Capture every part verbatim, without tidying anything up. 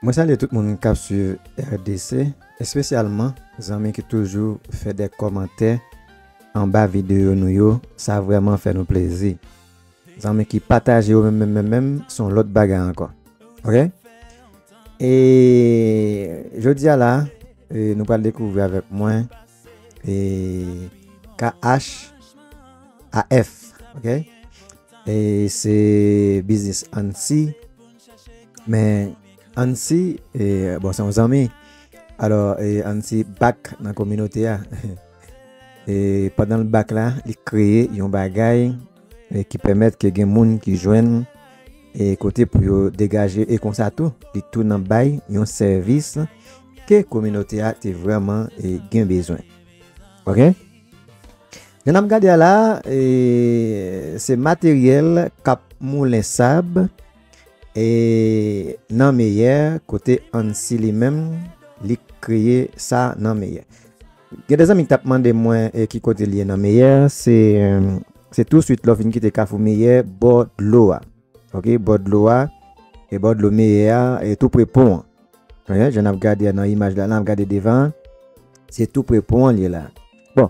Mwen salye tout moun k ap swiv R D C, espesyalman zanmi ki toujou fè de kòmantè anba videyo nou yo, sa vrèman fè nou plezi. Zanmi ki pataje yo menm, menm, menm, menm, se yon lòt bagay ankò. Ok? E jodi a la, e, nou pral dekouvri avèk mwen, e, K H A F, ok? E se biznis Ansi. Men Ansi, e, bon, se yon zanmi. Alò, e, Ansi back nan kominote a. E pandan l back la, li kreye yon bagay, e, ki pèmèt ke gen moun ki jwenn, e, kote pou yo degaje. E konsa tou, li tou nan bay yon sèvis ke kominote a te vrèman, e, gen bezwen. Ok? Jan n ap gade a la, e, se materyèl k ap moulen sab, e, nan Meyè, kote Ansi li menm, li kreye sa nan Meyè. Gen de zanmi ki t ap mande mwen, e, ki kote li ye nan Meyè, se, se tou swit lè w fin kite Kafou Meyè, bò dlo a. Ok, bò dlo a, e bò dlo Meyè a, e tou pre pon an. Jan n ap gade nan imaj la, n ap gade devan, se tou pre pon an li ye la. Bon,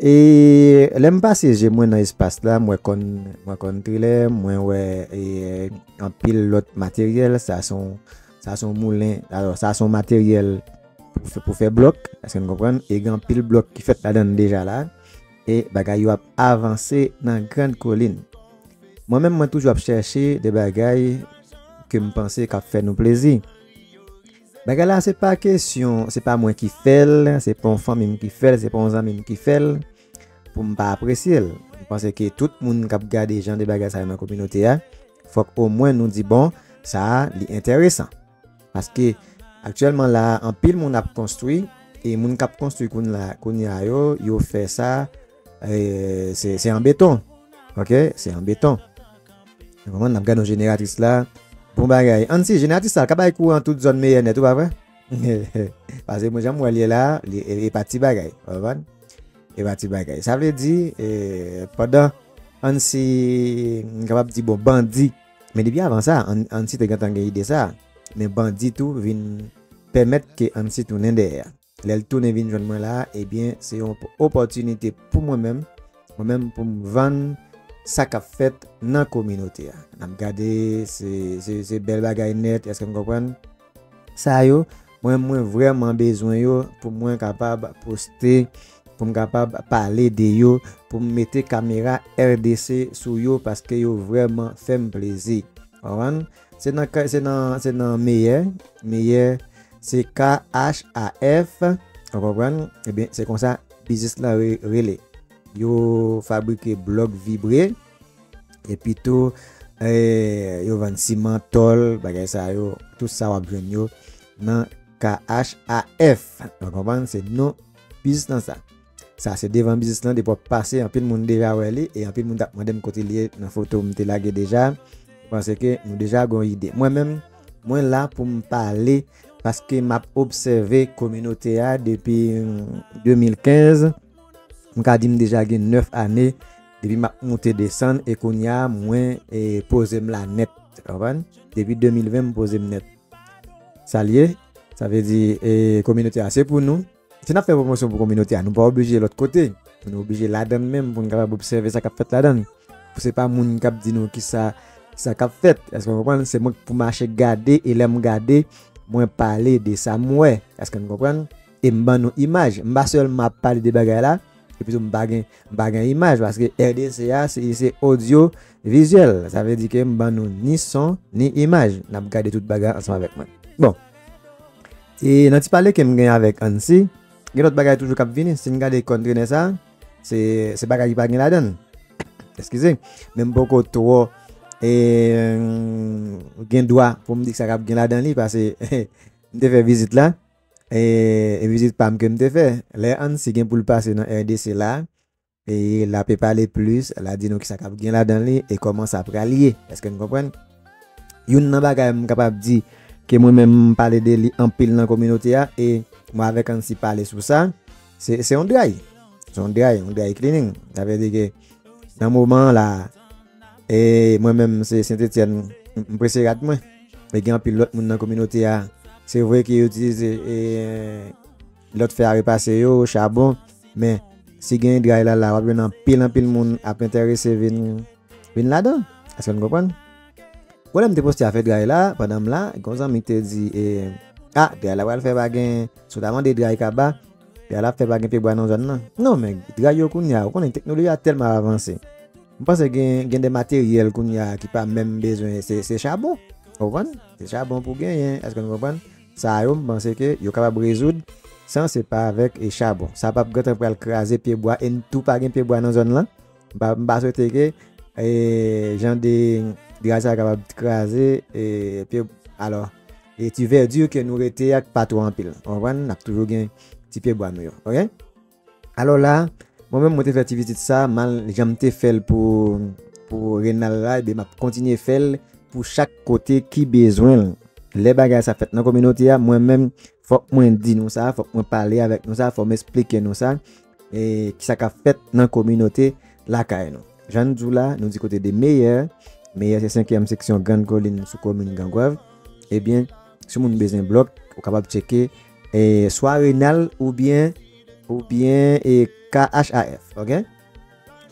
e lè m pase je mwen nan espas la, mwen konn, mwen konn trilè, mwen wè, e, anpil lòt materyèl, sa se yon, sa se yon moulen, alò, sa se yon materyèl pou fè, pou fè blòk, èske n konprann? E gen anpil blòk ki fèt ladan l deja la, e bagay yo ap avanse nan Grand Kolin. Mwen menm, mwen toujou ap chèche de bagay ke m panse k ap fè nou plezi. Bagay la, se pa kesyon, se pa mwen ki fè l, se pa yon fanmi m ki fè l, se pa yon zanmi m ki fè l, pou m pa apresye l. M panse ke tout moun k ap gade jan de bagay sa yo nan kominote a, fòk omwen nou di, bon, sa a, li enteresan. Paske aktyèlman la, anpil moun ap konstwi, e moun k ap konstwi kounye a, kounye a yo, yo fè sa, e, se, se an beton. Ok? Se an beton. Ou konprann? N ap gade yon jeneratris la. Bon bagay. Ansi, jeneratris la, l ka bay kouran tout zòn Meyè nèt, ou pa vre? Paske mwen, jan m wè l ye la, li, e, e pa ti bagay. Ou konprann? E pa ti bagay. Sa vle di, e, pandan Ansi, m kapab di, bon, bandi, men depi avan sa, An-, Ansi te gentan gen ide sa. Men bandi tou vin pèmèt ke Ansi tounen dèyè. Lè l tounen vin jwenn mwen la, ebyen, se yon op-, opòtinite pou mwen menm, mwen menm pou m vann sa k ap fèt nan kominote a. N ap gade, se, se, se bèl bagay nèt, èske n konprann? Sa yo, mwen, mwen vrèman bezwen yo pou mwen kapab poste, pou m kapab pale de yo, pou m mete kamera R D C sou yo, paske yo vrèman fè m plezi. Konprann? Se nan ka-, se nan, se nan Meyè, Meyè, se K H A F, ou konprann? Ebyen, se konsa biznis lan re-, rele. Yo fabrike blòk vibre, epi tou, e, yo vann siman, tòl, bagay sa yo, tout sa w ap jwenn yo nan K H A F. Ou konprann? Se non biznis lan sa. Sa se devan biznis lan, depi w ap pase, anpil moun deja wè li, e anpil moun t ap mande m kote li ye nan foto m te lage deja. Mwen panse ke nou deja gen yon ide. Mwen menm, mwen la pou m pale, paske m ap obsève kominote a depi, mm, de mil kenz. M ka di m deja gen nèf ane depi m ap moute desann, e kounye a, mwen, e, poze m la nèt, ou konprann? Depi de mil ven, m poze m nèt. Sa l ye, sa vle di, e, kominote a se pou nou. Si n ap fè pwomosyon pou kominote a, nou pa oblije lòt kote. Nou oblije ladan l menm pou n kapab obsève sa k ap fèt ladan l. Pou se pa moun k ap di nou kisa, sa k ap fèt. Èske w konprann? Se mwen k pou mache gade, e lè m gade, mwen pale de sa m wè. Èske n konprann? E m ban nou imaj. M pa sèlman ap pale de bagay la, epi tou m pa gen, m pa gen imaj, paske R D C a, se, se odyo vizyèl. Sa vle di ke m ban nou ni son, ni imaj. N ap gade tout bagay ansanm avèk mwen. Bon. E nan ti pale ke m gen avèk Ansi, gen lòt bagay toujou k ap vini. Si n gade kòntrenè sa, se, se bagay ki pa gen ladan l. Eskize. Men m poko twò, e, gen dwa pou m di sa k ap gen ladan li, paske m te fè vizit la. E, e vizit pa m ke m te fè. Lè Ansi gen pou l pase nan R D C la, e l ape pale plis, l a di nou kisa k ap gen ladan li e kòman sa pral ye. Èske n konprann? Youn nan bagay m kapab di ke mwen menm m pale de li anpil nan kominote a, e mwen avèk Ansi pale sou sa, se, se yon dry. Se yon dry, yon dry cleaning. Sa vle di ke nan moman an la, e mwen menm se Sentetyèn, m, m prese rad mwen. E gen anpil lòt moun nan kominote a. Se vre ke yo itilize, e, lòt fè a repase yo, chabon, men si gen dray la la, w ap jwenn anpil, anpil moun ap enterese vin, vin ladan. Èske nou konprann? Bon, lè m te poste afè dray la, pandan m la, gen yon zanmi ki te di, e, a, dray la pral fè pa gen, si w ta mande dray kaba, dray la ap fè pa gen pyebwa nan zòn nan. Non, men dray yo kounye a, ou konnen teknoloji a tèlman avanse. M panse gen, gen de materyèl kounye a ki pa menm bezwen, se, se chabon. Ou konprann? Se chabon pou genyen. Èske nou konprann? Sa yo, m panse ke yo kapab rezoud san se pa avèk e chabon. Sa p ap gentan pral kraze pyebwa e n tou pa gen pyebwa nan zòn lan. M pa, m pa swete ke, e, jan de dray sa kapab kraze, e, pye, alò, e ti vèdi ke nou rete ak pa twò anpil. Ou konprann? N ap toujou gen ti pyebwa nou yo. Oke? Alò la, mwen menm mwen te fè ti vizit sa, mal jan m te fè l pou, pou Renal la, ebyen m ap kontinye fè l pou chak kote ki bezwen l. Lè bagay sa fèt nan kominote a, mwen menm, fòk mwen di nou sa, fòk mwen pale avèk nou sa, fòk mwen esplike nou sa, e kisa k ap fèt nan kominote lakay nou. Jan n di w la, nou di kote de Meyè, Meyè se senkyèm seksyon Grann Kolin sou komin Gangwav. Ebyen, si moun bezwen blòk, ou kapab tcheke, e, swa Renal oubyen, oubyen, e, K H A F, oke?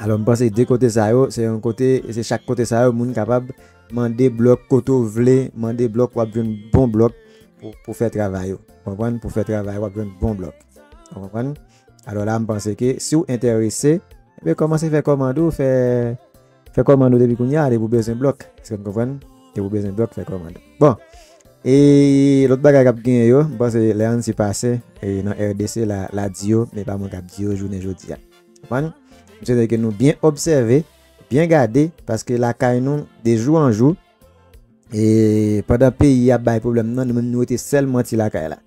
Alò, m panse de kote sa yo, se yon kote, se chak kote sa yo, moun kapab mande blòk kote w vle, mande blòk, w ap jwenn bon blòk pou, pou fè travay ou. Konprann? Pou fè travay ou, w ap jwenn bon blòk. Ou konprann? Alò la, m panse ke si w enterese, ebyen, kòmanse fè kòmand ou, fè, fè kòmand ou depi kounye a, depi w bezwen blòk. Èske n konprann? Depi w bezwen blòk, fè kòmand ou. Bon, e lòt bagay k ap genyen yo, m panse lè Ansi pase, e nan R D C la, la di yo, men pa mwen k ap di yo jounen jodi a. Konprann? M swete ke nou byen obsève, byen gade, paske lakay nou, de jou an jou, e pandan peyi ap bay pwoblèm nan, nou menm nou rete sèl manti lakay la.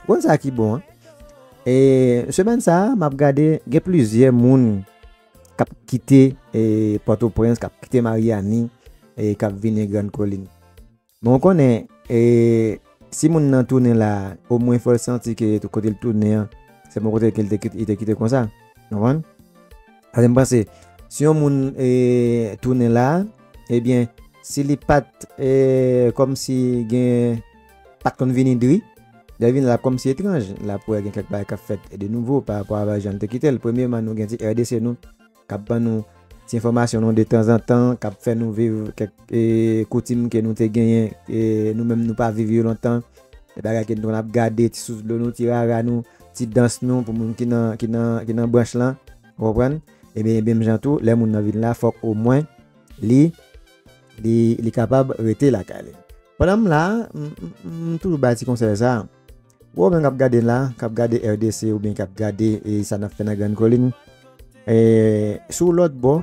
Ou konn sa ki bon, an? E semèn sa a, m ap gade, gen plizyè moun k ap kite, e, Pòtoprens, k ap kite Maryani, e k ap vini Grann Kolin. Men w konnen, e, si moun nan tounen la, omwen fò l santi ke kote l tounen an, se bon kote ke l te kite, li te kite konsa. Konprann? Paske m panse, si yon moun, e, tounen la, ebyen, si li pa t, e, kòmsi gen, pa t konn vini dri, lè l vini la, l ap kòmsi etranj. L ap wè gen kèk bagay k ap fèt de nouvo pa rapò avèk jan l te kite l. Premyèman, nou gen ti R D C nou, k ap ban nou ti enfòmasyon nou de tanzantan, k ap fè nou viv kèk, e, koutim ke nou te genyen, e, nou menm nou pa viv yo lontan. E bagay ke nou konn ap gade, ti sous dlo nou, ti rara nou, ti dans nou, pou moun ki nan, ki nan, ki nan branch lan, ou konprann? Ebyen, menm jan tou, lè moun nan vin la, fòk omwen li, li, li kapab rete lakay li. Pandan m la, m, m, m toujou bay ti konsèy sa. Ou menm k ap gade la, k ap gade R D C oubyen k ap gade, e, sa n ap fè nan Grann Kolin, e, sou lòt bò,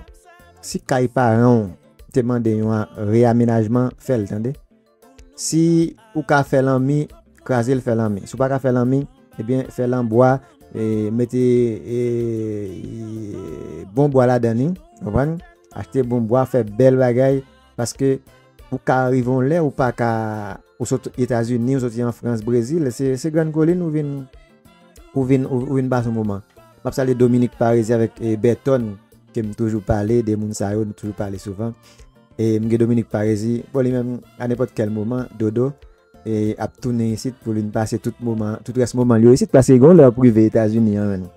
si kay paran w te mande yon a-, reyamenajman, fè l, tande. Si ou ka fè l an mi, kraze l, fè l an mi. Si w pa ka fè l an mi, ebyen, fè l an bwa, e, mete, e, e, bon bwa ladan li, konprann? Achte bon bwa, fè bèl bagay, paske ou ka rive yon lè, ou pa ka, ou sot Etazini, ou soti an Frans, Brezil, se, se Grann Kolin ou vin, ou vin, ou, ou vin pase yon moman. M ap salye Dominique Parisi avèk, e, Berton, ke m toujou pale, de moun sa yo, nou toujou pale souvan. E m gen Dominique Parisi, bon, li menm, a nenpòt kèl moman, Dodo, e ap tounen isit pou l vin pase tout moman, tout rès moman l yo isit, paske gen yon lè w ap rive Etazini an menm.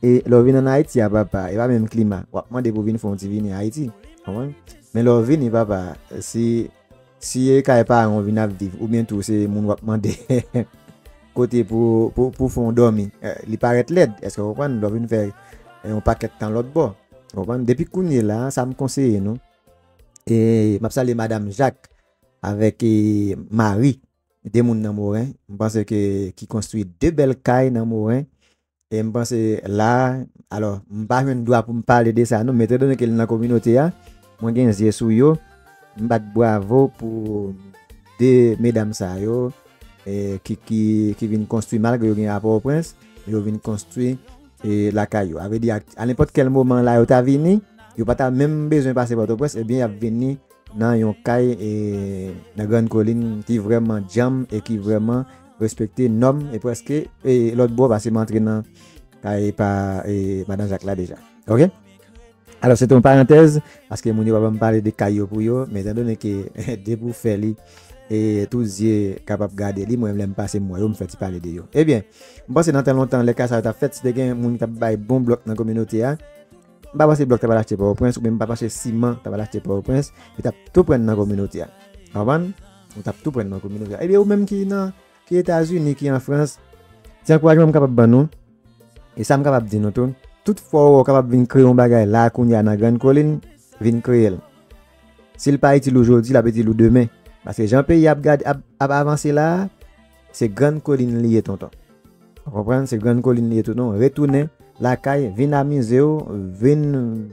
E lè w vin ann Ayiti a, papa, e pa menm klima. W ap mande pou w vin fè yon ti vini Ayiti. Konprann? Men lè w vini, papa, si, si e kay paran w vin ap viv, oubyen tou se moun w ap mande kote pou, pou, pou fè yon dòmi. Eh, li parèt lèd. Èske w konprann? Lè w vin fè, eh, yon pakèt tan lòt bò. Ou konprann? Depi kounye la, sa m konseye nou. E m ap salye Madam Jacques avèk, e, Marie, de moun nan Moren. M panse ke ki konstwi de bèl kay nan Moren. E m panse la, alò, m pa jwenn dwa pou m pale de sa non, men etandone ke l nan kominote a, mwen gen zye sou yo. M bat bravo pou de medam sa yo, e, ki, ki, ki vin konstwi, malgre yo gen a Pòtoprens, yo vin konstwi, e, lakay yo. A vle di, a, a nenpòt kèl moman la yo ta vini, yo pa ta menm bezwen pase Pòtoprens, ebyen, y ap vini nan yon kay, e, nan Grann Kolin ki vrèman djanm e ki vrèman respekte nòm e prèske, e, lòt bò, pase m antre nan kay pa, e, Madan Jak la deja. Oke? Alò, se te yon parantèz, paske moun yo pa ban m pale de kay yo pou yo, men etandone ke depi w fè li, e tout zye kapab gade li. Mwen, lè m pase, m wè yo, m fè ti pale de yo. Ebyen, m panse nan tan lontan, lè ka sa yo t ap fèt, si te gen moun ki t ap bay bon blòk nan kominote a, m pa panse blòk ta pral achte Pòtoprens, oubyen m pa panse siman ta pral achte Pòtoprens, yo t ap tou pran nan kominote a. Konprann? Yo t ap tou pran nan kominote a. Ebyen, ou menm ki nan, ki Etazini, ki an Frans, ti ankourajman m kapab ban nou, e sa m kapab di nou tou, tout fwa ou kapab vin kreye yon bagay la kounye a nan Grann Kolin, vin kreye l. Si l pa itil ou jodi, l ap itil ou demen. Paske jan peyi ap gade, ap, ap avanse la a, se Grann Kolin li ye, tonton. Ou konprann? Se Grann Kolin li ye, tonton. Retounen lakay, vin amize w, vin,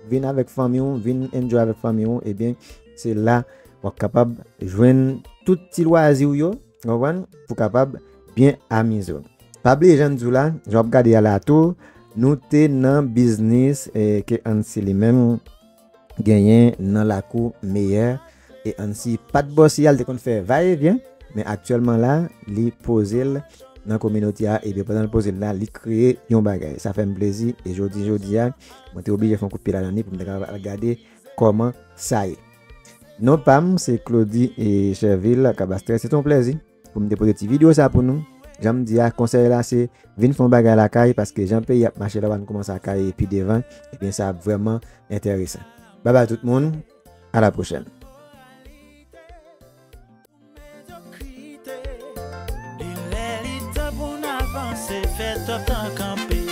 vin avèk fanmi w, vin enjoy avèk fanmi w, ebyen, se la w ap kapab jwenn tout ti lwazi w yo, ou konprann? Pou kapab byen amize w. Pa bliye jan m di w la, jan w ap gade a la tou, nou te nan biznis, eh, ke Ansy li menm genyen nan lakou Meyè. E Ansy pa t bòsi a, li te konn fè va e vyen, men aktyèlman la, li poze l nan kominote a, ebyen pandan l poze l la, li kreye yon bagay. Sa fè m plezi, e jodi, jodi a, mwen te oblije fè yon kout pye ladan li pou m te kapab al gade kòman sa ye. Non pa m, se Claudy e Chervil Cabastré. Se te yon plezi pou m te pote ti videyo sa pou nou. Jan m di a, konsèy la se vin fè yon bagay lakay, paske jan peyi ap mache la, w a kòmanse a kaye pi devan, ebyen sa ap vrèman enteresan. Babay tout moun, a la pwochèn. Li lè li tan pou n avanse, fè twòp tan kanpe.